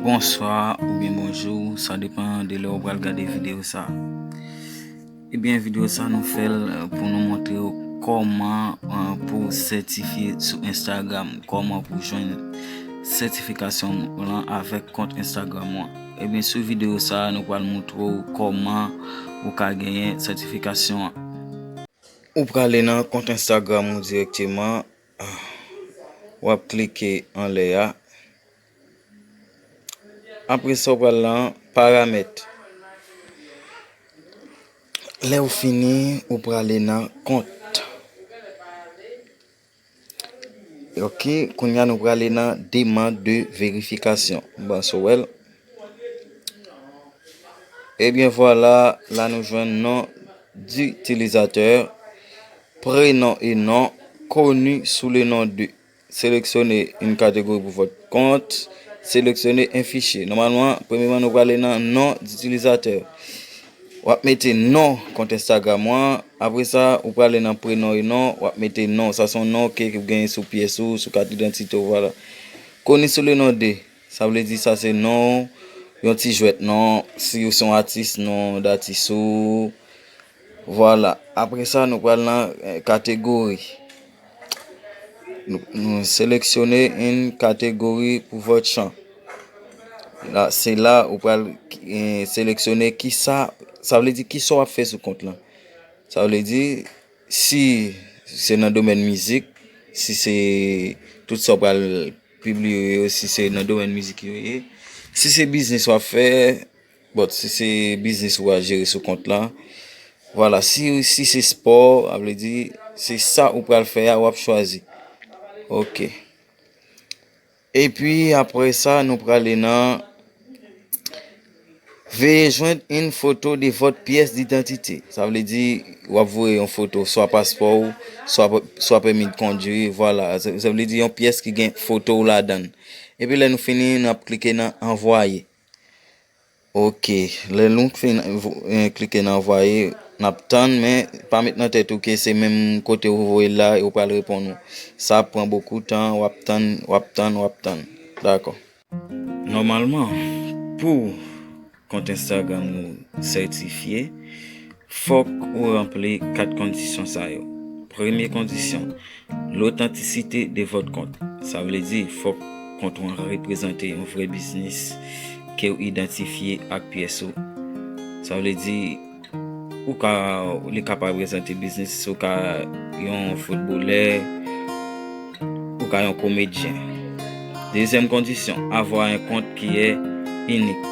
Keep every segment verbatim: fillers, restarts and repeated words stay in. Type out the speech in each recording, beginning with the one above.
Bonswa oubyen bonjou, sa depann de lè ou pral gade videyo sa. Ebyen, videyo sa nou fè l, eh, pou nou montre w kòman, eh, pou w sètifye sou Instagram, kòman pou w jwenn sètifikasyon w lan avèk kont Instagram ou an. Ebyen, sou videyo sa, nou pral montre w kòman ou ka genyen sètifikasyon an. Ou prale nan kont Instagram ou dirèkteman, w ap klike anlè a. Apre sa, ou pral nan paramèt. Lè ou fini, ou prale nan kont. Ok, kounye a nou prale nan demande de vérification. Bon, so wè l. Ebyen, vwala, la nou jwenn nom d'utilisateur, prénom et nom, connu sous le nom de. Sélectionnez une catégorie pour votre compte. Sélectionnez un fichier. Nòmalman, premyèman, nou prale nan nom d'utilisateur. W ap mete non kont Instagram ou an. Apre sa, ou prale nan prénom et nom, w ap mete non. Sa se yon non ke, ke w genyen sou pyès ou, sou kat idantite w, vwala. Connu sous le nom de, sa vle di sa se non w, yon ti jwèt non, si w se yon atis, non datis ou. Vwala. Apre sa, nou pral nan, eh, kategori. Nou, nou seleksyone yon kategori pou vòt chan. La, se la ou pral, eh, seleksyone kisa, sa vle di kisa w ap fè sou kont lan. Sa vle di, si se nan domèn mizik, si se tout sa w pral pibliye yo, si se nan domèn mizik yo ye, si se biznis w ap fè, bon, si se biznis ou a jere sou kont lan, vwala, si, si se spò, sa vle di, se sa ou pral fè a, w ap chwazi. Ok. Epi, apre sa, nou prale nan veuillez joindre une photo de votre pièce d'identité. Sa vle di, w ap voye yon foto, swa paspò ou, swa, swa pèmi de kondwi, vwala. Sa, sa vle di yon pyès ki gen foto w ladan l. Epi lè nou fini, n ap klike nan anvwaye. Ok, lè nou fin, eh, klike nan anvwaye, n ap tann, men pa met nan tèt ou ke se menm kote ou voye l la, yo pral reponn ou. Sa ap pran bokou tan, w ap tann, w ap tann, w ap tann. Dakò. Nòmalman, pou kont Instagram ou sètifye, fòk ou ranpli kat kondisyon sa yo. Premye kondisyon, l'authenticité de votre compte. Sa vle di, fòk kont ou an reprezante yon vrè biznis ke w idantifye ak pyès ou. Sa vle di, ou ka, li ka pa reprezante biznis, ou ka yon foutbolè, ou ka yon komedyen. Dezyèm kondisyon, avoir un compte qui est unique.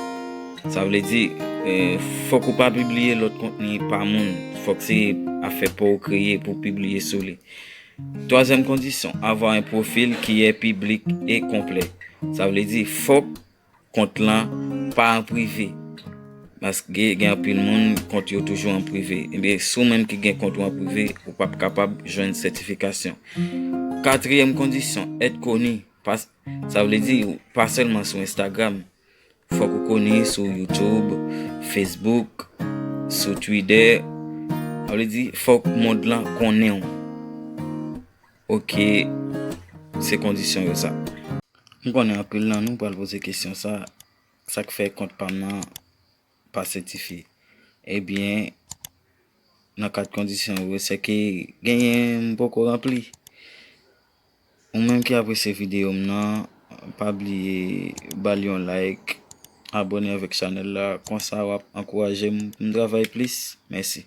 Sa vle di, eh, fòk ou pa pibliye lòt kontni pa moun. Fòk se afè pa w kreye pou w pibliye sou li. Twazyèm kondisyon, avoir un profil qui est public et complet. Sa vle di, fòk kont lan pa an prive. Paske gen anpil moun, kont yo toujou an prive. Ebyen, si w menm ki gen kont ou an prive, ou p ap kapab jwenn sètifikasyon. Katriyèm kondisyon, être connu. Pa, sa vle di, pa sèlman sou Instagram. Fòk ou koni sou YouTube, Facebook, sou Twitter. Sa vle di, fòk mond lan konnen w. Ok, se kondisyon yo sa. M konnen anpil nan nou pral poze kesyon sa, sa k fè kont pa m nan pa sètifye. Ebyen, nan kat kondisyon yo, se ke genyen m poko ranpli. Ou menm ki apresye videyo m nan, pa bliye ba l yon like, abòne avèk chanèl la, konsa w ap ankouraje m pou m travay plis. Mèsi.